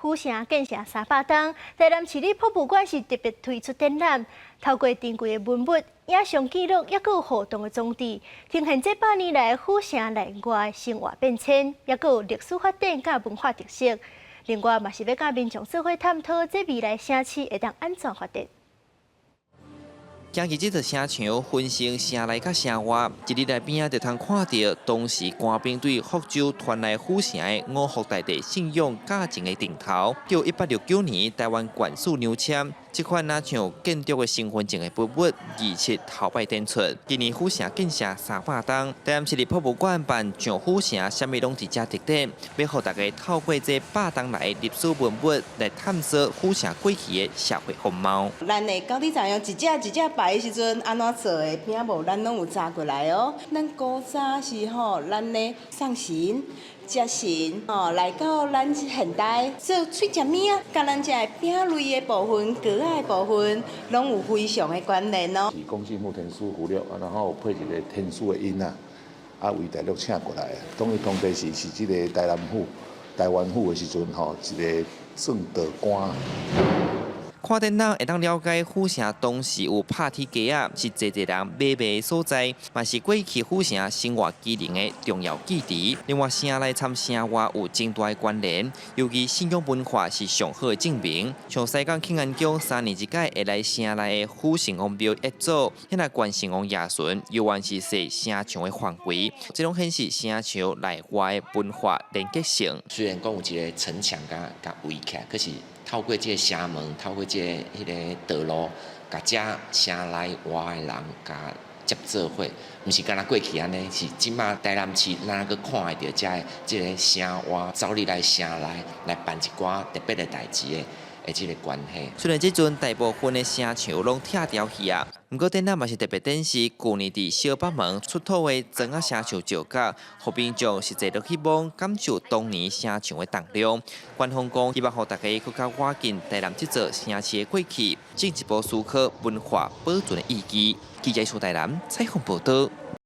府城建城300冬，台南市立博物館是特別推出展覽，透過珍貴的文物、影像記錄，抑閣有互動的裝置，呈現這百年來府城內外生活變遷，抑閣有歷史發展佮文化特色。另外，嘛是欲佮民眾做伙探討這未來城市會當按怎發展。行去這座城牆，分成城內佮城外，一入來邊仔就通看著當時官兵對福州傳來府城的五福大帝信仰教前的頂頭。1969年，台灣縣市娘簽，這款若像建築的身份證的文物儀式頭擺展出。今年府城建城300冬，台南市立博物館辦上府城，啥物攏佇遮特展，欲予大家透過這百冬來歷史文物來探索府城過去的社會風貌。咱的到底怎樣一隻一隻拜的時陣按怎做的餅無，咱攏有查過來哦。咱古早是吼，咱咧送神、接神吼，來到咱現代做喙食物仔，佮咱這餅類的部分、糕仔的部分，攏有非常的關聯哦。是講進木天師符籙，啊，然後配一個天師的音仔，啊，為大陸請過來的。當伊當地是是這個台南府、台灣府的時陣吼，一個算道官。看展覽會當了解府城當時有拍鐵街仔，是濟濟人買賣的所在，嘛是過去府城生活機能的重要基地。另外，城內參城外有真大的關聯，尤其信仰文化是上好的證明。像西港慶安宮3年一擺會來城內的府城王廟謁祖，遐來關聖王爺巡，猶原是踅城牆的範圍，這攏顯示城牆內外的文化連結性。雖然講有一個城牆共共圍起來，可是透過這個城門，透過這個彼个道路，共遮城內外的人共接做伙，毋是干焦過去按呢，是這馬台南市咱閣看會著遮的這个城外走入來城內來辦一寡特別的代誌的。的這個關係。雖然這陣大部分的城牆攏拆掉去啊，毋過展覽嘛是特別展示舊年佇小北門出土的磚仔城牆石角，予民眾實際落去摸，感受當年城牆的重量。官方講，希望予大家閣較倚近台南這座城市的過去，進一步思考文化保存的意義。記者蘇台南採訪報道。